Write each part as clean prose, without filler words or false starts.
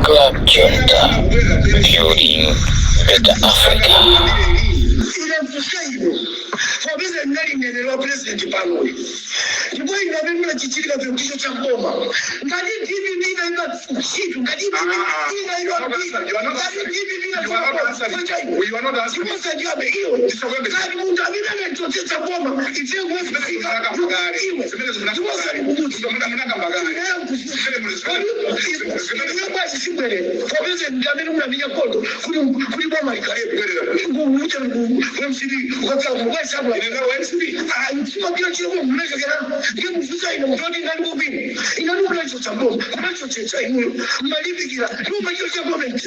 Club Junta, building better Africa. Ine mfuseino popeza ndinali mneneri wa president panoyi, ndipo ine amene munachichilika chicho cha boma, ngati DPP inaima ntchito, ngati inaima, ngati DPP inachabe iwe, ngati munthu amene anachotsetsa boma ife kuwefika iwe, ndiposali mubudzi bwachi sibwerera, popeza ndi amene munamenya nkhondo kuti boma likhalepo ucha MCP ukakhala mukwaisakula msimabira chiro munachokera ndiye mufusa ine munthu oti inali kupina inali munachotsa boma, munachotsetsa inuyo mmalimbikira ndiwo machiro cha government.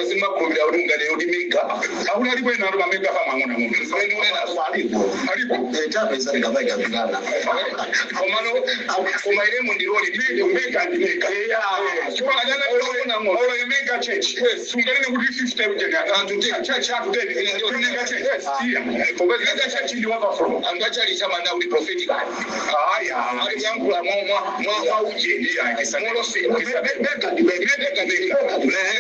Zimakhulupirira kuti ngati kuti mega Akuti alipo ena atu mamega farm ang'ono ang'ono. Alipo. Alipo. Tapeza ndikamaikapirana. Komano koma ilemu ndiloli ndilinde mega ndi mega. Olo ye mega church. Sungalene kuti 50 ujeni anthu church anthu 10. Mega church. Yeah. Mega church ndi overflow. Anthu achalicha mana kuti prophetic. Aya. Ali kuyankhula mwa ujeni. Molosera. Mega ndi mega. Mega ndi mega.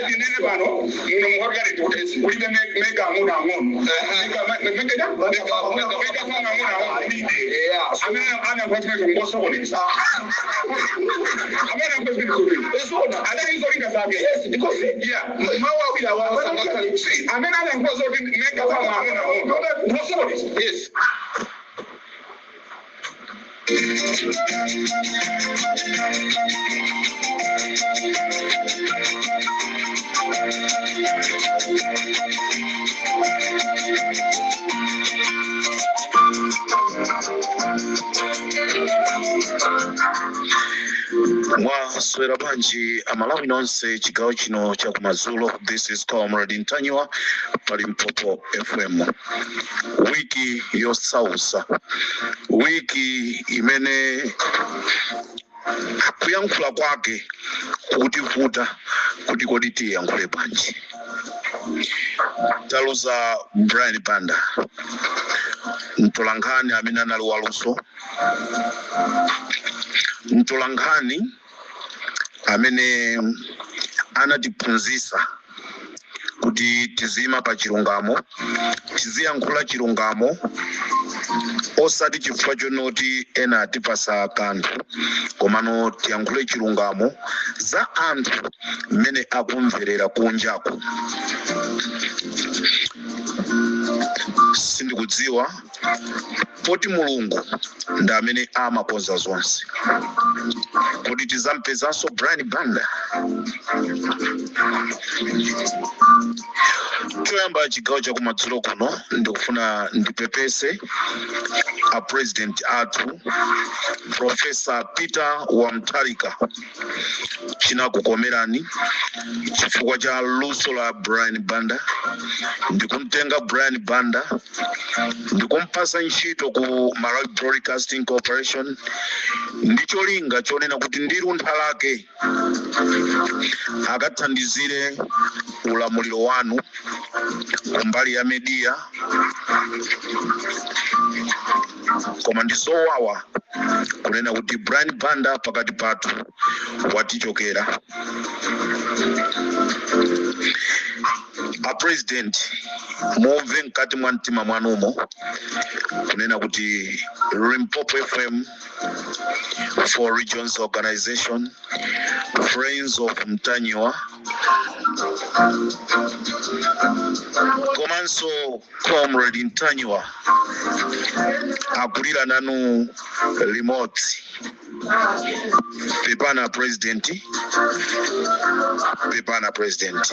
Ndinene pano muno muhagare kuti kulibe mega ang'ono ang'ono. Mega mega mega mega farm ang'ono ang'ono kulibe. Amene anakwatira ngosokoneza. Amene anakwatira Ezona. Adali nzolinga zake. Yes, because mawu awiri awa sangakhale. Amene anayankhula zoti mega farm ang'ono ang'ono ngosokoneza. Yes. Mwaswera bwanji Amalawi nonse chigawo chino chakumadzulo? This is Comrade Ntanyiwa pa Limpopo FM. Wiki yosausa, wiki imene kuyankhula kwake kukutivuta kuti kodi tiyankhule bwanji. Taluza Brian Banda, mtolankhani amene anali waluso, mtolankhani amene anatiphunzitsa kuti tizima pa chilungamo, tiziyankhula chilungamo, osati chifukwa chonoti ena atipasa kanthu, komano tiyankhule chilungamo za anthu mmene akumverera kunjaku. Sindikudziwa, poti Mulungu ndi amene amakonza zonse. Kodi tizampezanso Brian Banda? Choyamba, chigawo chakumadzulo kuno, ndikufuna ndipepese a president athu, Professor Peter Wamtalika, chinakukomerani chifukwa cha luso la Brian Banda ndikumtenga Brian Banda ndikumpasa ntchito ku Malawi Broadcasting Corporation ndi cholinga chonena kuti ndi luntha lake akathandizire ulamuliro wanu kumbali ya media. Koma ndi zowawa kunena kuti Brian Banda pakati pathu watichokera. A president, mumve mkati mwa mtima mwanumo kunena kuti Limpopo FM, Four Regions Organization, Friends of Mtanyiwa komanso Comrade Mtanyiwa akulira nanu limodzi. Pepana president, pepana president.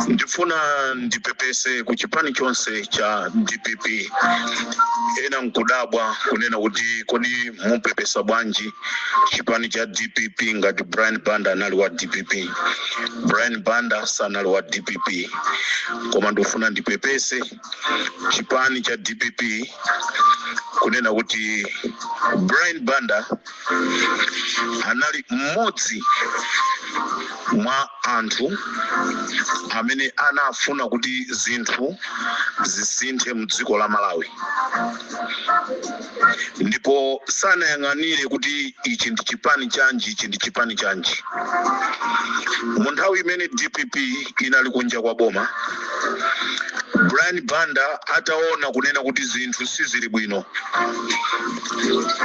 Ndifuna ndipepese ku chipani chonse cha DPP. Ena nkudabwa kunena kuti kodi mupepesa bwanji chipani cha DPP ngati Brian Banda anali wa DPP? Brian Banda sanali wa DPP, koma ndifuna ndipepese chipani cha DPP kunena kuti Brian Banda anali mmodzi mwa anthu amene anafuna kuti zinthu zisinthe mdziko la Malawi, ndipo sanayang'anire kuti ichi ndi chipani chanji, ichi ndi chipani chanji. Mu nthawi imene DPP inali kunja kwa boma, Brian Banda ataona kunena kuti zinthu sizili bwino,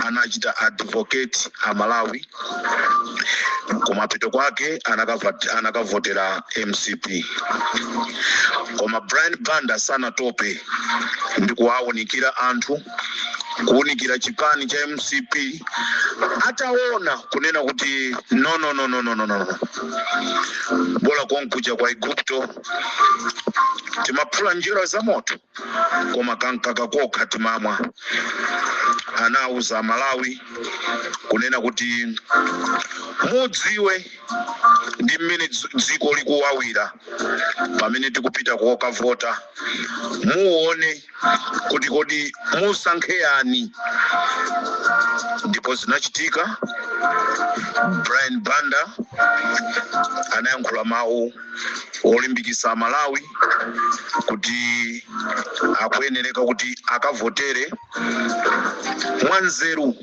anachita advocate a Malawi, kumapeto kwake anakavotera MCP. Koma Brian Banda sanatope ndi kuwaunikira anthu, kuwunikira chipani cha MCP, ataona kunena kuti no, no, no, no, no, no, no, bola konkuja kwa Igupto timaphula njira za moto, koma kankaka kokha timamwa. Anauza Malawi kunena kuti mudziwe ndi mmene dziko likuwawira pamene tikupita kokavota, muone kuti kodi musankhe yani. Ndipo zinachitika. Brian Banda anayankhula mawu olimbikitsa Malawi kuti akuyenereka kuti akavotere mwanzeru.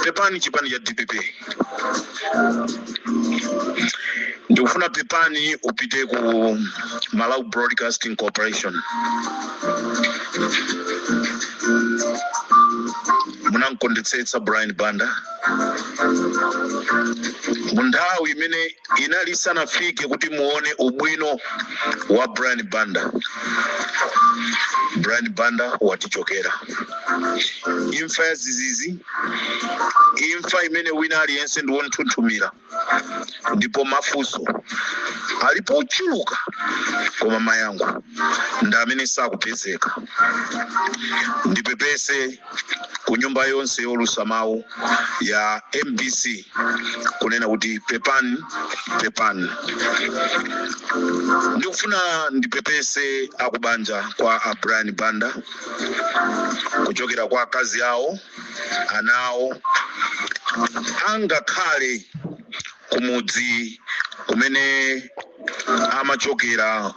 Pepani chipani cha DPP, ndikufuna pepani upite ku Malawi Broadcasting Corporation. Munankondetsetsa Brian Banda mu nthawi imene inali isanafike kuti muone ubwino wa Brian Banda. Brian Banda watichokera, imfa ya zizizi, imfa imene wina aliyense ndi wonthunthumira, ndipo mafunso alipo ochuluka, koma mayankho ndi amene sakupezeka. Ndipepese ku nyumba yonse yolusa mawu ya MBC kunena kuti pepani, pepani. Ndikufuna ndipepese akubanja kwa a Brian Banda, kuchokera kwa akazi awo, ana awo, angakhale kumudzi kumene amachokera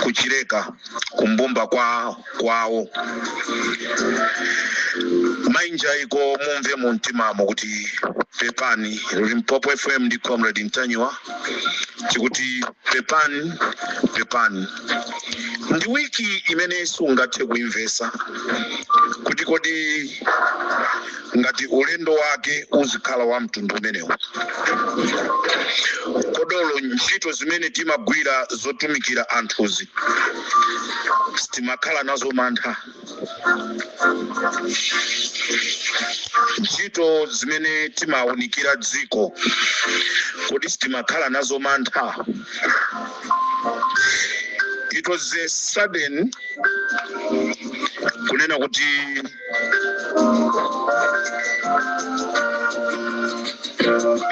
kuchileka kumbumba kwa kwawo. Mainja iko mumve mu mtimamo kuti pepani. Limpopo FM ndi Comrade Ntanyiwa tikuti pepani, pepani. Ndi wiki imene sungathe kuimvesa kuti kodi ngati ulendo wake uzikhala wa mtundu umenewu, kodolo ntchito zimene timagwira zotumikira anthuzi timakhala nazo mantha. Ntchito zimene timawunikira dziko, kodi sitimakhala nazo mantha? It was a sudden kunena kuti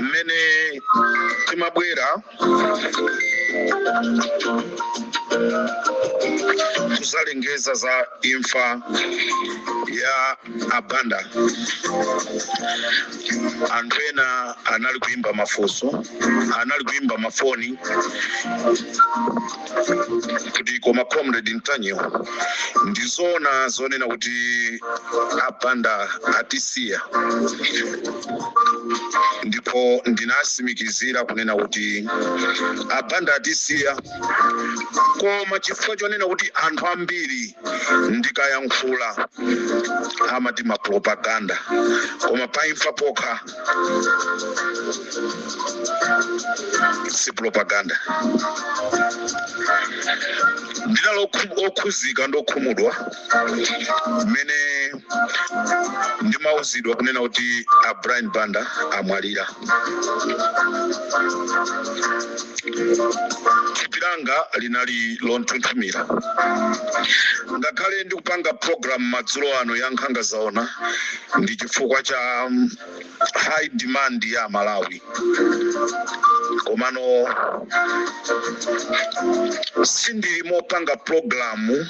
mmene timabwera Kuzalengeza za imfa ya Abanda, anthu ena anali kuimba mafunso, anali kuimba mafoni kuti, "Koma Comrade Ntanyiwa, ndizoona zonena kuti Abanda atisiya?" Ndipo ndinasimikizira kunena kuti Abanda atisiya, koma chifukwa chonena kuti anthu ambiri ndikayankhula amati mapropaganda, koma paimfa pokha si propaganda. Ndinali okhuzika ndi okhumudwa mmene ndimauzidwa kunena kuti a Brian Banda amwalira. Thupi langa linali lonthunthumira. Ngakhale ndikupanga program madzulo ano ya Nkhanga Zaona, ndi chifukwa cha high demand ya Malawi, komano sindili mopanga programu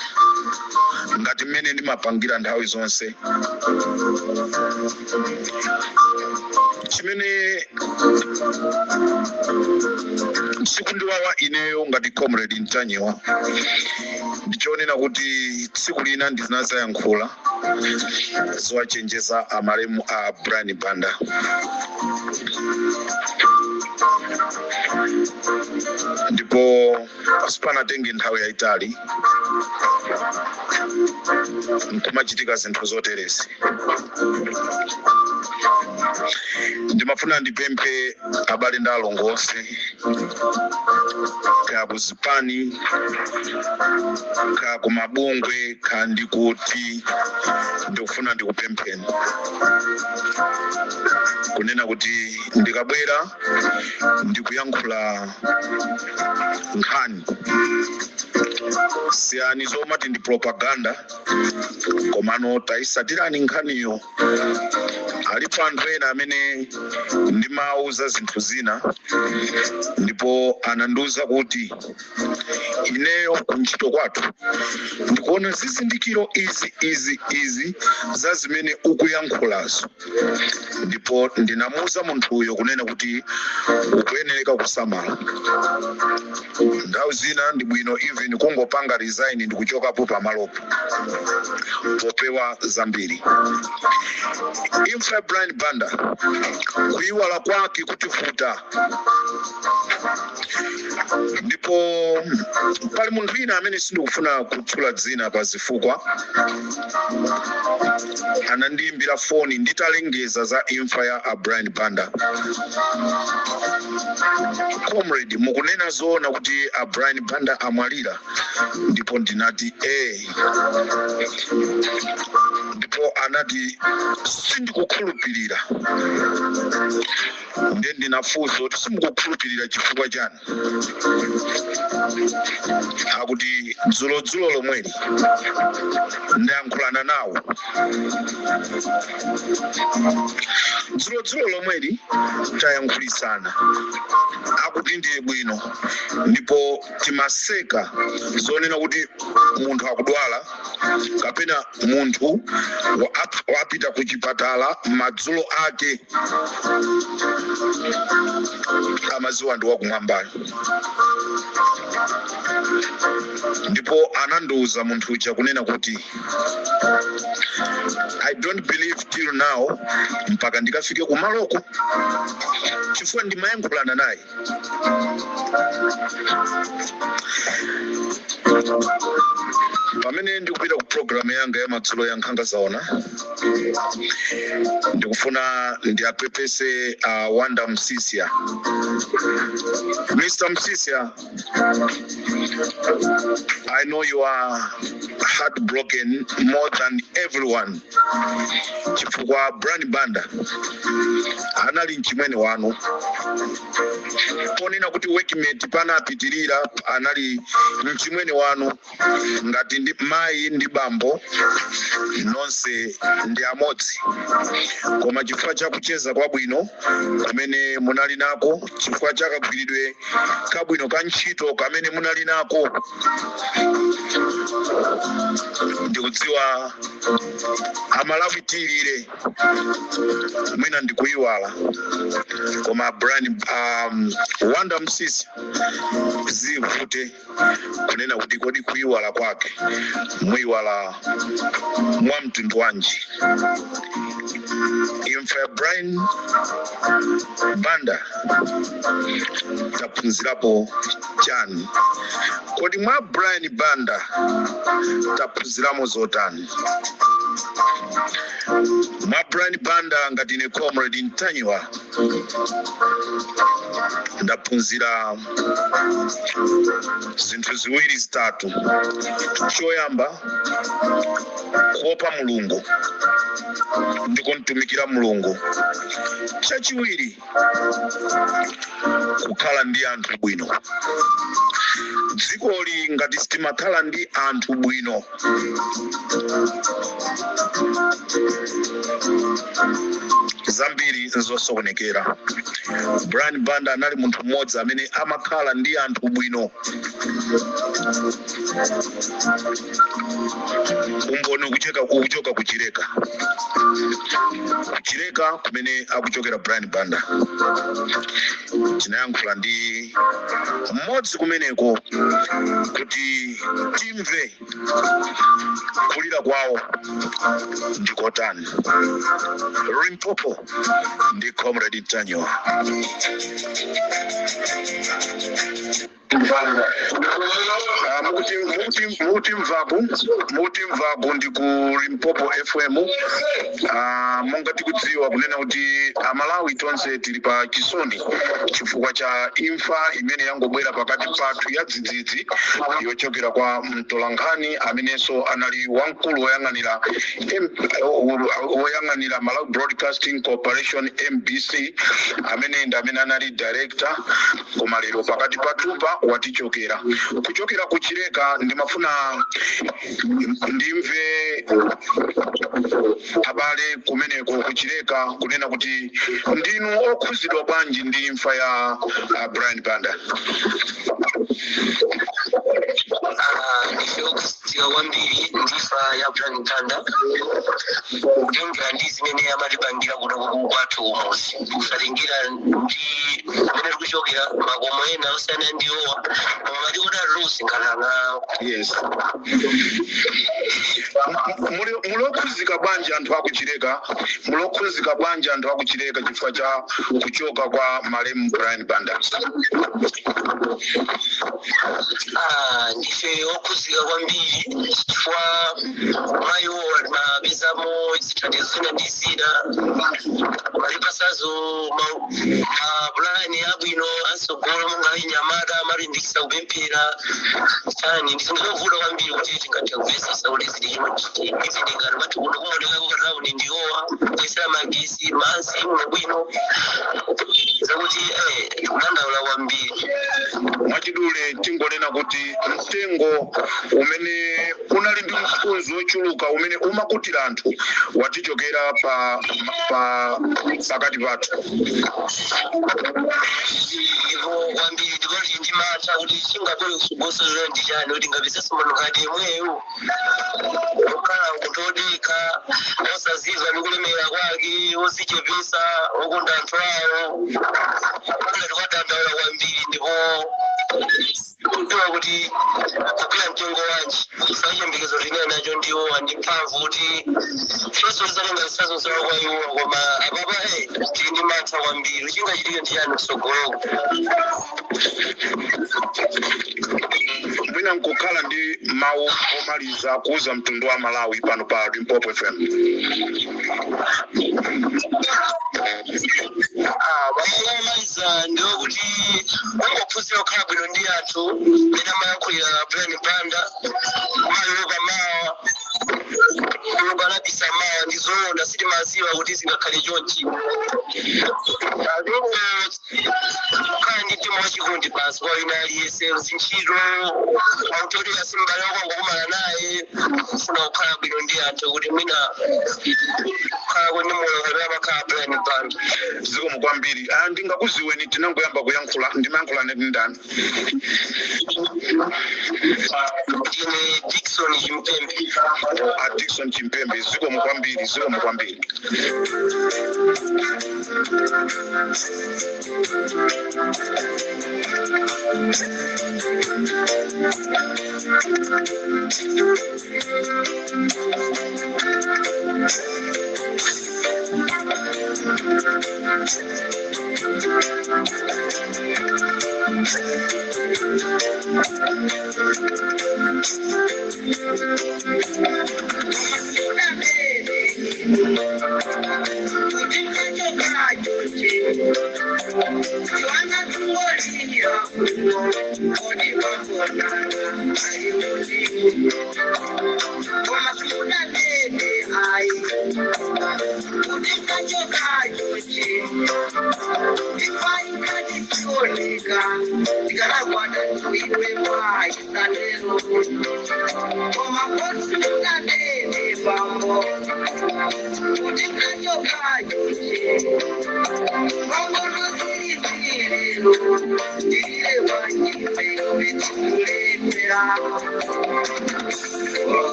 ngati mmene ndimapangira nthawi zonse. Chimene chikundiwawa ineyo ngati Comrade Ntanyiwa ndichonena kuti tsiku lina ndinazayankhula zowachenjeza amalemu a Brian Banda, ndipo sipanatenge nthawi yayitali nkumachitika zinthu zoterezi. Ndimafuna ndipemphe abale ndi alongo onse, kaya kuzipani, kaya kumabungwe, kaya ndikuti, ndikufuna ndikupempheni kunena kuti ndikabwera ndikuyankhula nkhani, siyani zomati ndi propaganda, komano tayisatirani nkhaniyo. Alipo anthu ena amene ndimawuza zinthu zina ndipo anandiuza kuti ineyo kuntchito kwathu ndikuona zizindikiro izi, izi, izi za zimene ukuyankhulazo, ndipo ndinamuuza munthuyo kunena kuti ukuyenereka kusamala. Nthawi zina ndi bwino even kungopanga resign ndikuchokapo pamalopo popewa zambiri. Imfa ya Brian Banda, kuyiwala kwake kutivuta. Ndipo pali munthu wina amene sindikufuna kutchula dzina pa zifukwa, anandiyimbira foni nditalengeza za imfa ya a Brian Banda: "Comrade, mukunena zoona kuti a Brian Banda amwalira?" Ndipo ndinati eh. Ndipo anati, "Sindikukhulupirira." Ndiye ndinafunsa kuti, "Simukukhulupirira chifukwa chani?" Akuti, "Dzulodzulo lomweli ndayankhulana nawo, dzulodzulo lomweli tayankhulisana, akuti ndiye bwino, ndipo timaseka zonena kuti munthu akudwala kapena munthu wapita ku chipatala madzulo ake, amaziwa ndi wakumwambayo." Ndipo anandiuza munthu uja kunena kuti, "I don't believe till now mpaka ndikafike kumaloko, chifukwa ndimayankhulana naye." Pamene ndikupita ku programu yanga ya madzulo ya Nkhanga Zaona, ndikufuna ndiapepese Wanda Msisia. Mr Msisia, I know you are heartbroken more than everyone, chifukwa Brian Banda anali mchimwene wanu. Ponena kuti workmate panapitirira, anali mchimwene wanu ngati Ndi mayi ndi bambo nonse ndi amodzi, koma chifukwa cha kucheza kwabwino kumene munali nako, chifukwa cha kagwiridwe kabwino ka ntchito kamene munali nako, ndikudziwa Amalawi tilire, mwina ndikuyiwala, koma Brian Wanda Msisi zivute kunena kuti kodi kuyiwala kwake muyiwala mwa mtundu wanji? Imfa ya Brian Banda taphunzirapo chani? Kodi mwa Brian Banda taphunziramo zotani? Mwa Brian Banda, ngati ine Comrade Ntanyiwa, ndaphunzira zinthu ziwiri zitatu. Choyamba, kuopa Mulungu ndi kumtumikira Mulungu. Chachiwiri, kukhala ndi anthu bwino. Dzikoli ngati sitimakhala ndi anthu bwino, zambiri nzosokonekera. Brian Banda anali munthu mmodzi amene amakhala ndi anthu bwino. Umboni ukuchoka kuchileka, kuchileka kumene akuchokera Brian Banda. Tinayankhula ndi mmodzi kumeneko kuti timve kulira kwawo ndikotani. Limpopo ndi Comrade Ntanyiwa. Mukutimvaku ndi ku Limpopo FM. Monga tikudziwa kunena kuti Amalawi tonse tili pa chisoni chifukwa cha imfa imene yangobwera pakati pathu ya dzidzidzi, yochokera kwa mtolankhani amenenso anali wamkulu woyang'anira Malawi Broadcasting Corporation, MBC, amene ndi amene anali director, koma lero pakati pathupa watichokera. Kuchokera kuchileka, ndimafuna ndimve abale kumeneko kuchileka kunena kuti ndinu okhuzidwa bwanji ndi imfa ya Brian Banda. Ndife okhuzidwa kwambiri ndi imfa ya Brian Banda, kutengera ndi zimene amatipangira kuno kwathu kumuzi, kusatengera ndi kumene tikuchokera, makomo ena osiyana ndiwowa, koma matikuti atulusi nkhalanga. Yes, muli okhuzika bwanji anthu akuchileka? Muli okhuzika bwanji anthu akuchileka chifukwa cha kuchoka kwa malemu Brian Banda? Ndife okhuzika kwambiri chifukwa mayiwo timapezamo zithandizo zina ndi zina, matipasazo mapulani abwino asogolo monga anyamata, amalimbikisa kupemphera chani. Ndi zinthu zovuta kwambiri kuti tingathe kupezesa kuti zili chimwe, even ngati kwathu kuno kumaoneka kukatauni ndiwowa kuyesera magesi, madzi bwino, zakuti tikudandaula kwambiri. Mwachidule tingonena kuti mtengo umene unali ndi mthunzi wochuluka umene umakutira anthu watichokera pa pakati pathu. Ndipo kwambiri, ndipo tili ndi mantha kuti chingabwere kutsogolo ndi chani, kuti ngapezeso munthu ngati yemweyo, okhala munthu odekha, osaziva ndi kulemera kwake, ozichepesa, okonda anthu awo. Ngati kwadandaula kwambiri, ndipo kudziwa kuti kugwira mtengo wanji, chifukwa chiyembekezo tine nacho ndiwo ndi mphamvu kuti feso tizatenga zisazo zawo kwa iwo, koma apapa tili ndi mantha kwambiri, chingachitike ndi chani kutsogoloko. Mwina nkukhala ndi mawu omaliza kuuza mtundu wa Malawi pano pa Limpopo FM. Mawu omaliza ndiwo kuti kungophunzira kukhala bwino ndi anthu, mene amayankhulira Brian Banda, kumayoka mawa, Mulungu anabisa mawa, ndizoona, sitimaziwa kuti zingakhale chonchi. Kukhala ndi mtima. Mtima wachikondi basi kwa wina aliyense, zintchito autolera simbale wakangokumana naye, kufuna kukhala bwino ndi anthu kuti mwina kukhalako ndi moyo kapena amakhala Brian Banda. Zikomo kwambiri. Ah, ndingakuziweni, tinangoyamba kuyankhula, ndimayankhula ndi ndani? Ndine Dickson Chimpembe. A Dickson Chimpembe, zikomo kwambiri, zikomo kwambiri.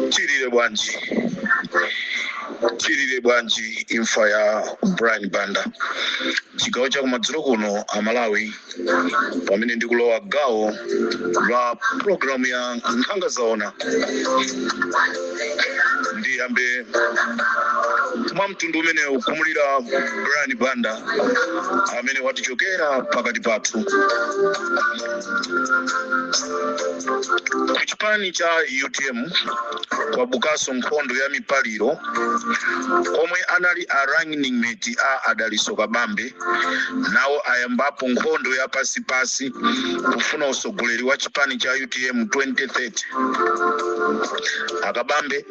Chilire bwanji, chilire bwanji imfa ya Brian Banda? Chigawo cha kumadzulo kuno, Amalawi, pamene ndikulowa gawo la programu ya Nkhanga Zaona, ndiyambe mwa mtundu umenewu kumulira Brian Banda amene watichokera pakati pathu. Ku chipani cha UTM kwabukanso nkhondo ya mipaliro. Omwe anali a running mate a Adaliso Kabambe nawo ayambapo nkhondo ya pasipasi kufuna usogoleri wa chipani cha UTM 2030. Akabambe,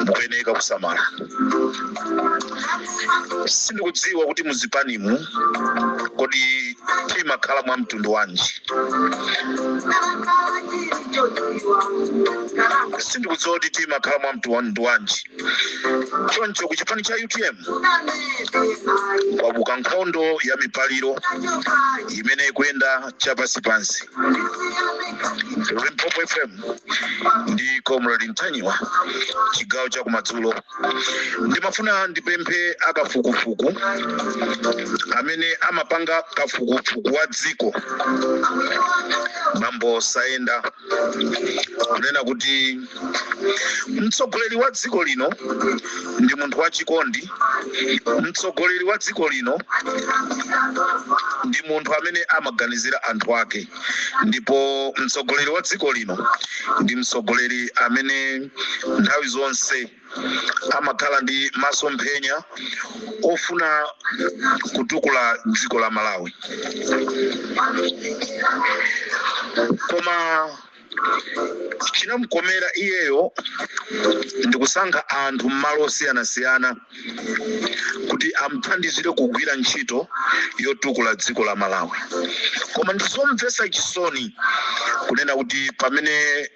mukuyeneka kusamala. Sindikudziwa kuti muzipanimu kodi timakhala mwa mtundu wanji. Sindikudziwa kuti timakhala mwa mtundu wanji. Choncho ku chipani cha UTM kwabuka nkhondo ya mipaliro imene ikuyenda chapasipansi. Limpopo FM ndi Comrade Ntanyiwa, chigawo cha kumadzulo. Ndimafuna ndipemphe akafukufuku amene amapanga kafukufuku wa dziko, Bambo Saenda, kunena kuti mtsogoleri wa dziko lino ndi munthu wachikondi. Mtsogoleri wa dziko lino ndi munthu amene amaganizira anthu ake, ndipo mtsogoleri wa dziko lino ndi mtsogoleri amene nthawi zonse amakhala ndi masomphenya ofuna kutukula dziko la Malawi. Koma chinamukomera iyeyo ndikusankha anthu m'malo osiyanasiyana kuti amthandizire kugwira ntchito yotukula dziko la Malawi. Koma ndizomvetsa chisoni kunena kuti pamene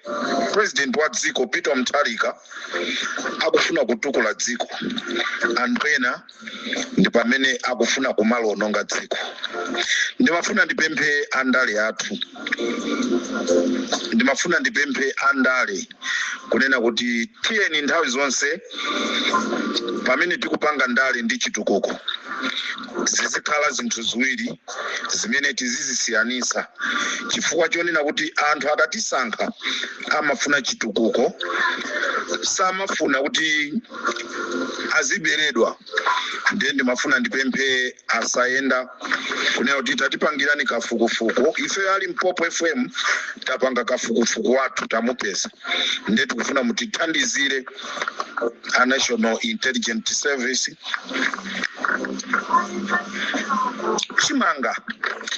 president wa dziko Peter Mutharika akufuna kutukula dziko, anthu ena ndi pamene akufuna kumalononga dziko. Ndimafuna ndipemphe andale athu, ndimafuna ndipemphe andale kunena kuti tiyeni nthawi zonse pamene tikupanga ndale ndi chitukuko zizikhala zinthu ziwiri zimene tizizisiyanisa, chifukwa chonena kuti anthu akatisankha amafuna chitukuko, samafuna kuti Aziberedwa. Ndiye ndimafuna ndipemphe asayenda kunena kuti tatipangirani kafukufuku. Ife ali Mpopo FM tapanga kafukufuku wathu, tamupeza. Ndiye tikufuna mutithandizire a National Intelligence Service, chimanga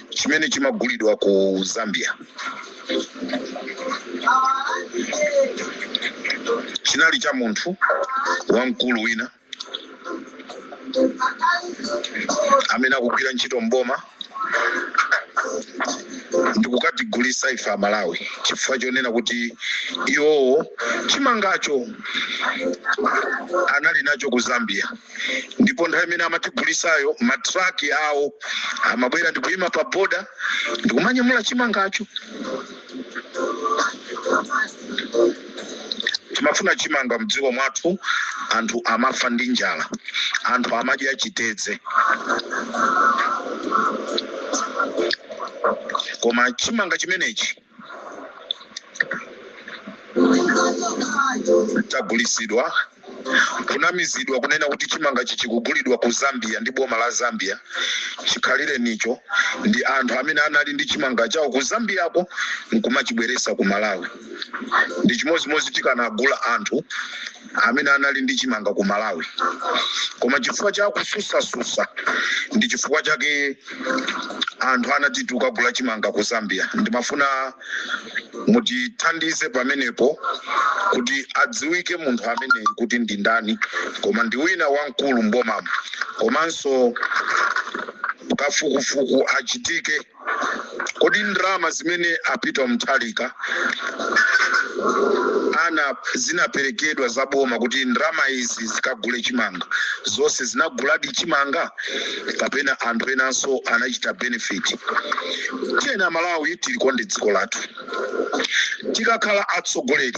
chimene chimagulidwa ku Zambia chinali cha munthu wamkulu wina amene akugwira ntchito mboma ndikukatigulisa ife Amalawi, chifukwa chonena kuti iwowo chimangacho anali nacho ku Zambia, ndipo nthawi imene amatigulisayo matraki awo amabwera ndikuyima pa boda ndikumanyamula chimangacho. Timafuna chimanga mdziko mwathu, anthu amafa ndi njala, anthu amadya chitedze, koma chimanga chimenechi tagulisidwa, kunamizidwa kunena kuti chimanga chichikugulidwa ku Zambia ndi boma la Zambia. Chikhalire nicho ndi anthu amene anali ndi chimanga chawo ku Zambiako nkumachibweresa ku Malawi. Ndi chimozimozi tikanagula anthu amene anali ndi chimanga ku Malawi, koma chifukwa cha kususasusa ndi chifukwa chake anthu anati tikagula chimanga ku Zambia. Ndimafuna mutithandize pamenepo kuti adziwike munthu ameneyi kuti ndi ndani, koma ndi wina wamkulu mbomamo, komanso kafukufuku achitike. Kodi ndalama zimene a Peter Mutharika ana zinaperekedwa za boma kuti ndalama izi zikagule chimanga, zonse zinaguladi chimanga kapena anthu enanso anachita benefit? Tiyena Malawi tilikonde dziko lathu. Tikakhala atsogoleri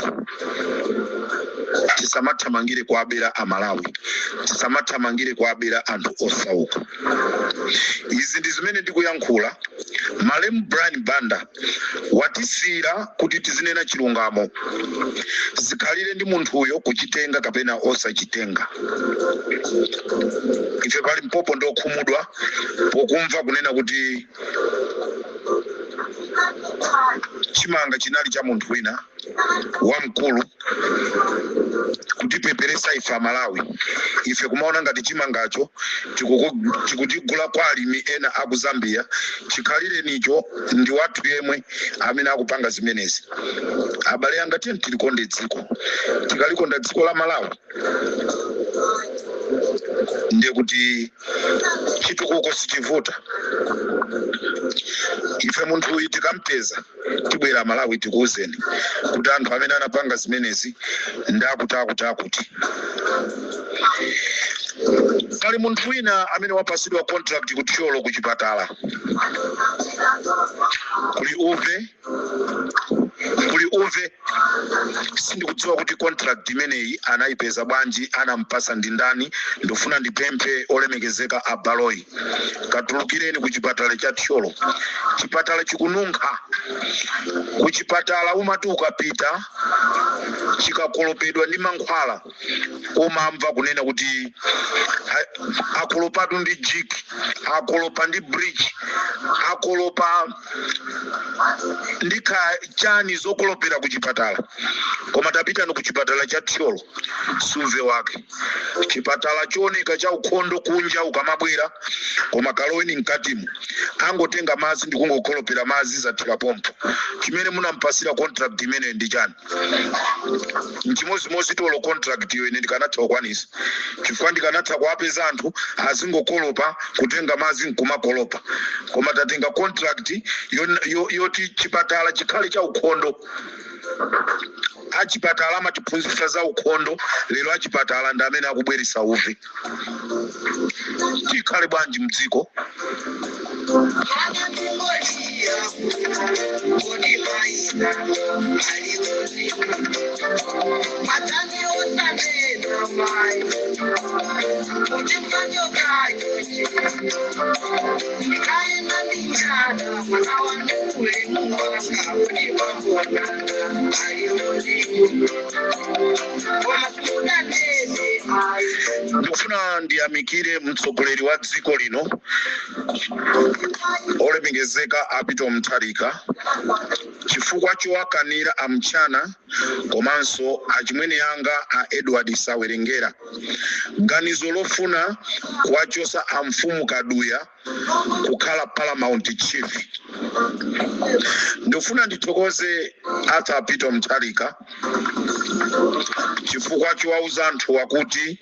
tisamathamangire kuabera Amalawi, tisamathamangire kuabera anthu osauka. Izi ndi zimene ndikuyankhula. Malemu Brian Banda watisiyira kuti tizinena chilungamo, zikhalire ndi munthuyo kuchitenga kapena osachitenga. Ife pali Mpopo ndokhumudwa pokumva kunena kuti chimanga chinali cha munthu wina wamkulu, kutipeperesa ife Amalawi. Ife kumaona ngati chimangacho tikutigula kwa alimi ena aku Zambia, chikhalire nicho ndi wathu yemwe amene akupanga zimenezi. Abale anga, tiye tilikonde dziko. Tikalikonda dziko la Malawi ndiye kuti chitukuko sichivuta. Ife munthu uyu tikampeza tibwera Malawi tikuwuzeni kuti anthu amene anapanga zimenezi ndakuti akuti akuti. Pali munthu wina amene wapasidwa contract ku Thyolo ku chipatala, kuli uve, kuli uve. Sindikudziwa kuti contract imeneyi anayipeza bwanji, anampasa ndi ndani. Ndifuna ndipemphe olemekezeka a Baloyi, katulukireni ku chipatala cha Thyolo. Chipatala chikununkha. Ku chipatala umati ukapita chikakolopedwa ndi mankhwala umamva kunena kuti akolopatu ndi Jik, akolopa ndi bleach, akolopa ndi chani zokolopera ku chipatala. Koma tapitani ku chipatala cha Thyolo, suve wake chipatala chooneka cha ukhondo kunja ukamabwera, koma kaloweni mkatimo angotenga madzi ndi kungokolopera madzi zathira pompo. Chimene munampasira contract imeneyo ndi chani? Nchimozimozi tolo contract iyo ine ndikanatha kukwanisa, chifukwa ndikanatha kuwapeza anthu azingokolopa, kutenga madzi nkumakolopa, koma tatenga contract yoti chipatala chikhale cha ukhondo. Achipatala amatiphunzitsa za ukhondo, lero achipatala ndi amene akubweresa uve. Tikhale bwanji mdziko? Ndikufuna ndiyamikire mtsogoleri wa dziko lino, olemekezeka a Peter Mutharika, chifukwa chowakanira amchana komanso achimwene yanga a Edward Sawerengera ganizo lofuna kuwachosa a mfumu Kaduya kukhala paramount chief. Ndikufuna ndithokoze Arthur Peter Mutharika chifukwa chowauza anthuwa kuti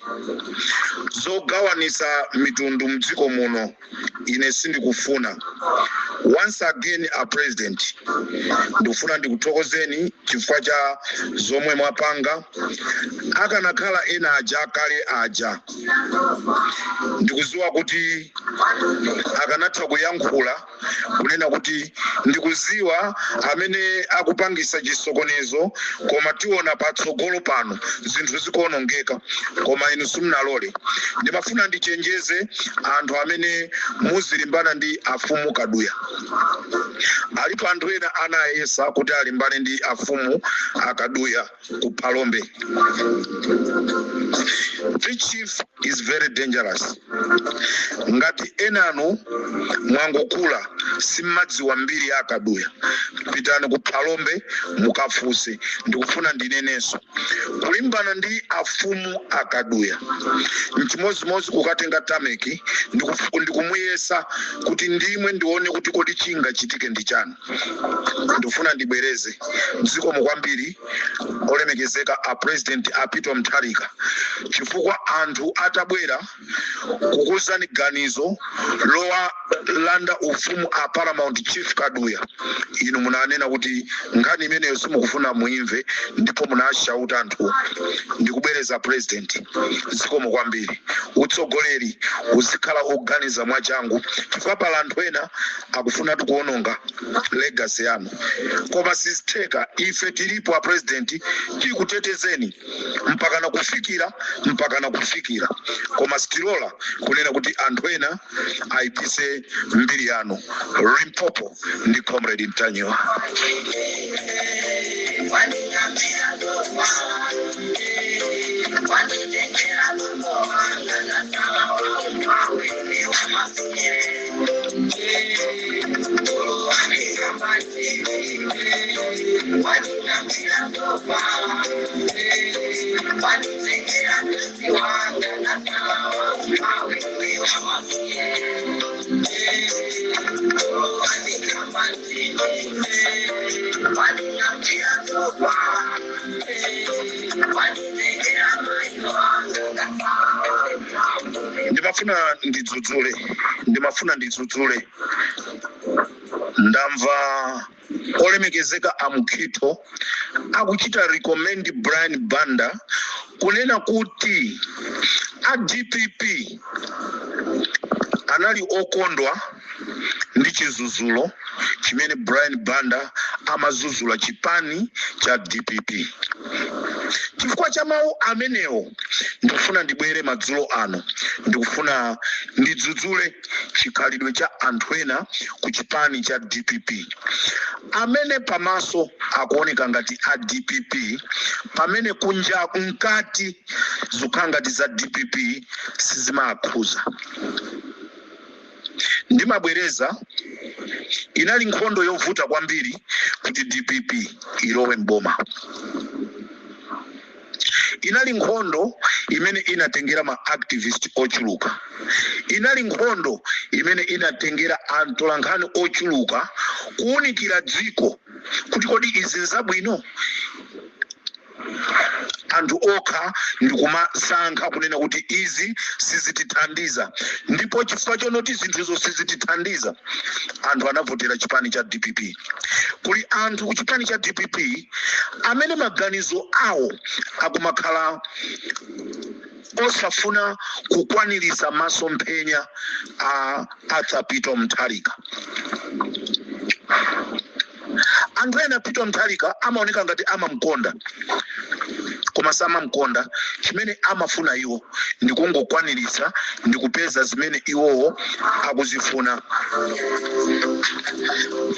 zogawanisa mitundu mdziko muno ine sindikufuna. Once again, a president, ndikufuna ndikuthokozeni chifukwa cha zomwe mwapanga. Akanakhala ena aja akale aja, ndikuziwa kuti akanatha kuyankhula kunena kuti ndikuziwa amene akupangisa chisokonezo, koma tiona patsogolo pano zinthu zikuonongeka, koma inu simunalole. Ndimafuna ndichenjeze anthu amene muzilimbana ndi afumu Kaduya. Alipo anthu ena anayesa kuti alimbane ndi afumu akaduya ku Phalombe. The chief is very dangerous. Ngati enanu mwangokula simmadziwa mbiri ya akaduya, pitani ku Phalombe mukafunse. Ndikufuna ndinenenso, kulimbana ndi afumu akaduya nchimozimozi kukatenga tameki ndikumuyesa kuti ndimwe ndione kuti kodi chingachitike ndi chani. Ndikufuna ndibwereze, zikomo kwambiri olemekezeka a president a Peter Mutharika, chifukwa anthu atabwera kukuzani ganizo lowalanda ufumu a paramount chief Kaduya, inu munanena kuti nkhani imeneyo simukufuna muimve, ndipo munashauta anthu. Ndikubwereza, president, zikomo kwambiri. Utsogoleri uzikhala oganiza mwachangu, chifukwa pala anthu ena akufuna tikuononga legacy yanu, koma sizitheka. Ife tilipo, a president, tikutetezeni mpakana kufikira mpakana kufikira, koma sitilola kunena kuti anthu ena ayipise mbiri yanu. Limpopo ndi Comrade Ntanyiwa. Ndimafuna ndidzudzule, ndimafuna ndidzudzule. Ndamva olemekezeka amukhito akuchita recommend Brian Banda kunena kuti a DPP anali okondwa ndi chizuzululo chimene Brian Banda amazuzula chipani cha DPP. Chifukwa cha mawu amenewo, ndikufuna ndibwere madzulo ano, ndikufuna ndidzudzule chikhalidwe cha anthu ena ku chipani cha DPP amene pamaso akuoneka ngati a DPP, pamene kunja mkati zikukhala ngati za DPP sizimakhuza. Ndimabwereza, inali nkhondo yovuta kwambiri kuti DPP ilowe mboma. Inali nkhondo imene inatengera ma activist ochuluka, inali nkhondo imene inatengera atolankhani ochuluka kuwunikira dziko kuti kodi izi nzabwino. Anthu okha ndikumasankha kunena kuti izi sizitithandiza, ndipo chifukwa chonoti zinthuzo sizitithandiza, anthu anavotera chipani cha DPP. Kuli anthu ku chipani cha DPP amene maganizo awo akumakhala osafuna kukwanirisa masomphenya a Arthur Peter Mutharika. Anthu ena Peter Mutharika amaoneka ngati amamkonda, Koma samamkonda. Chimene amafuna iwo ndikungokwaniritsa ndikupeza zimene iwowo akuzifuna.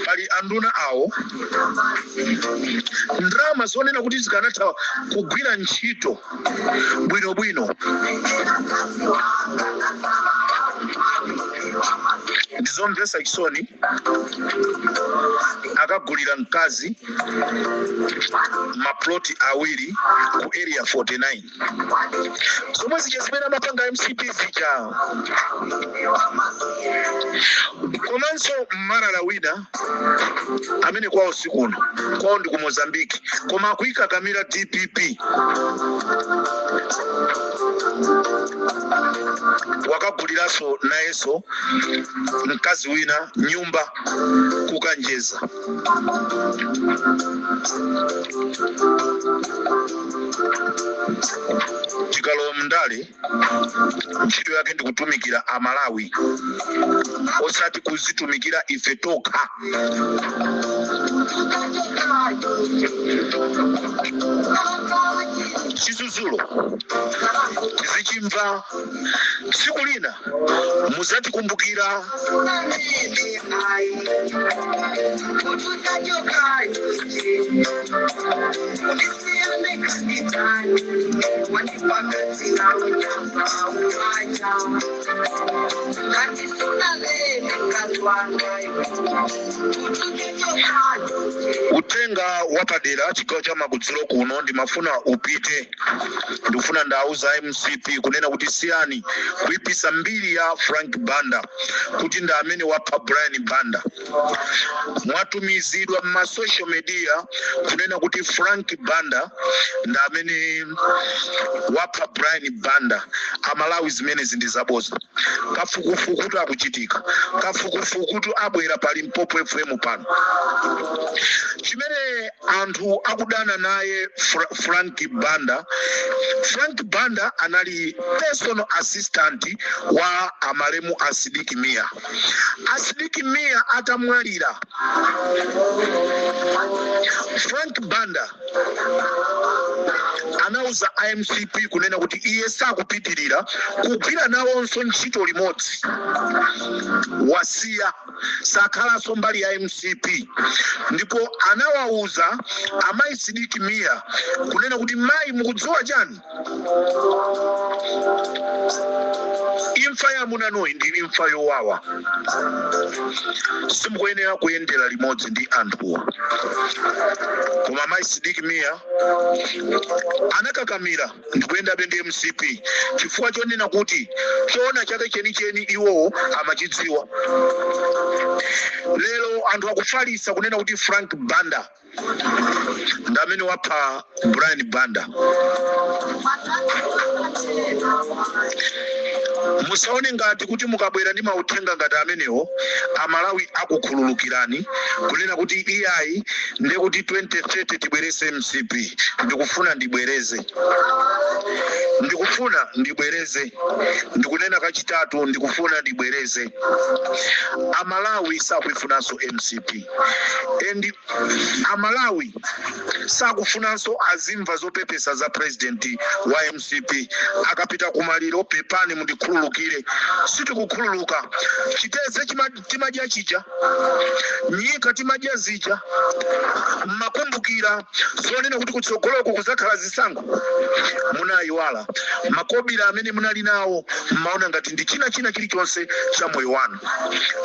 Pali anduna awo, ndalama zonena kuti zikanatha kugwira ntchito bwinobwino, ndizomvetsa chisoni, akagulira mkazi maploti awiri ku Area 49, zomwe zija zimene amapanga MCP zija. Komanso mmarala wina amene kwawo sikuno, kwawo ndi ku Mozambique, koma akuyikakamira DPP, wakaguliranso nayenso mkazi wina nyumba kukanjeza. Tikalowa mndale, ntchito yake ndikutumikira Amalawi, osati kuzitumikira ife tokha. Chizuzulo tizichimva, tsiku lina muzatikumbukira. Uthenga wapadera chigawo cha makudziro kuno ndimafuna upite, ndikufuna ndauza MCP kunena kuti siyani kuipisa mbiri ya Frank Banda kuti ndi amene wapha Brian Banda. Mwatumizidwa ma social media kunena kuti Frank Banda ndi amene wapha Brian Banda. Amalawi, zimenezi ndi zaboza. Kafukufukutu akuchitika, kafukufukutu abwera pa Limpopo FM pano. Chimene anthu akudana naye Frank Banda, Frank Banda anali personal assistant wa amalemu Asidiki Mia. Asidiki Mia atamwalira, Frank Banda anauza IMCP kunena kuti iye sakupitirira kugwira nawonso ntchito limodzi, wasiya, sakhalanso mbali ya MCP. Ndipo anawauza amayi Sidiki Mia kunena kuti, mayi, mukudziwa chani? Imfa ya amunanoyi ndi imfa yowawa, simukuyenera kuyendera limodzi ndi anthuwa. Koma mayi Sidiki Mia anakakamira ndikuyendabe ndi MCP chifukwa chonena kuti choona chake chenicheni iwowo amachidziwa. Lero anthu akufalisa kunena kuti Frank Banda ndi amene wapha Brian Banda. Musaone ngati kuti mukabwera ndi mauthenga ngati amenewo Amalawi akukhululukirani kunena kuti iyayi, ndekuti 2030 tibwerese MCP. Ndikufuna ndibwereze, ndikufuna ndibwereze, ndikunena kachitatu, ndikufuna ndibwereze: Amalawi sakuifunanso MCP, and Amalawi sakufunanso azimva zopepesa za president wa MCP akapita kumaliro: "Pepani, mundikhululukire." Sitikukhululuka. Chiteze timadya chija, nyika timadya zija, mmakumbukira zonena kuti kutsogoloko kuzakhala zisankho? Munayiwala. Makobira amene munali nawo mmaona ngati ndi china china chilichonse cha moyo wanu.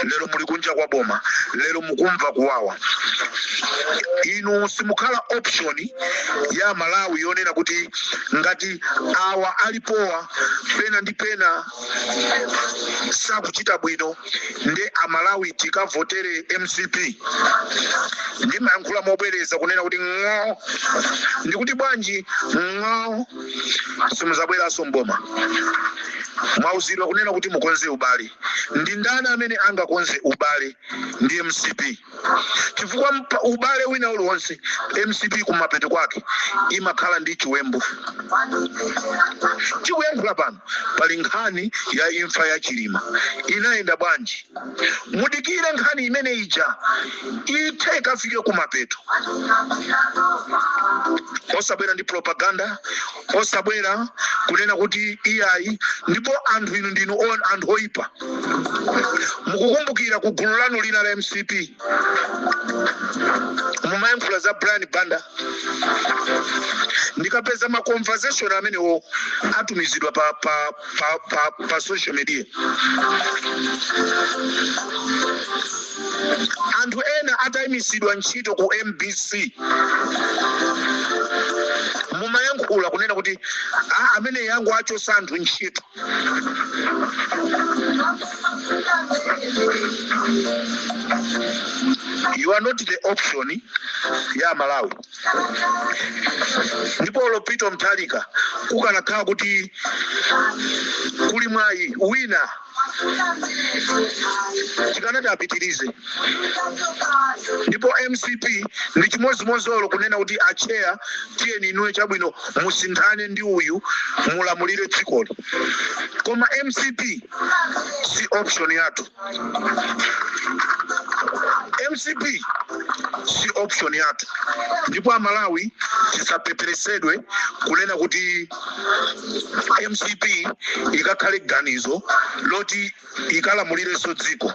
Lero muli kunja kwa boma, lero mukumva kuwawa. Inu simukhala option ya Malawi yonena kuti ngati awa alipowa pena ndi pena sakuchita bwino, nde Amalawi tikavotere MCP. Ndimayankhula mobwereza kunena kuti ng'o, ndikuti bwanji ng'o, simuzabweranso mboma. Mwauzidwa kunena kuti mukonze ubale. Ndi ndani amene angakonze ubale ndi MCP? Chifukwa ubale wina uliwonse, MCP kumapeto kwake imakhala ndi chiwembu. Tikuyankhula pano pali nkhani ya imfa ya Chilima, inayenda bwanji? Mudikire nkhani imene ija ithe, ikafike kumapeto, osabwera ndi propaganda, osabwera kunena kuti iyayi. Ndipo anthu inu ndinu anthu oyipa. Mukukumbukira ku gulu lanu lina la MCP mumayankhula za Brian Banda? Ndikapeza ma conversation amenewo atumizidwa pa social media, anthu ena atayimisidwa ntchito ku MBC, mumayankhula kunena kuti a amene yangu achosa anthu ntchito. You are not the option ya Malawi. Ndipo olo Peter Mutharika, kukanakhala kuti kuli mwayi wina, tikanati apitirize. Ndipo MCP ndi chimodzimodzi, olo kunena kuti acheya, tiyeni inuwe, chabwino, musinthane ndi uyu, mulamulire dzikoli, koma MCP si option yathu. MCP si option yathu. Ndipo Amalawi tisapeperesedwe kunena kuti MCP ikakhale ganizo loti ikalamulirenso dziko.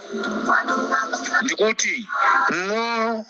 Ndikuti ng'o.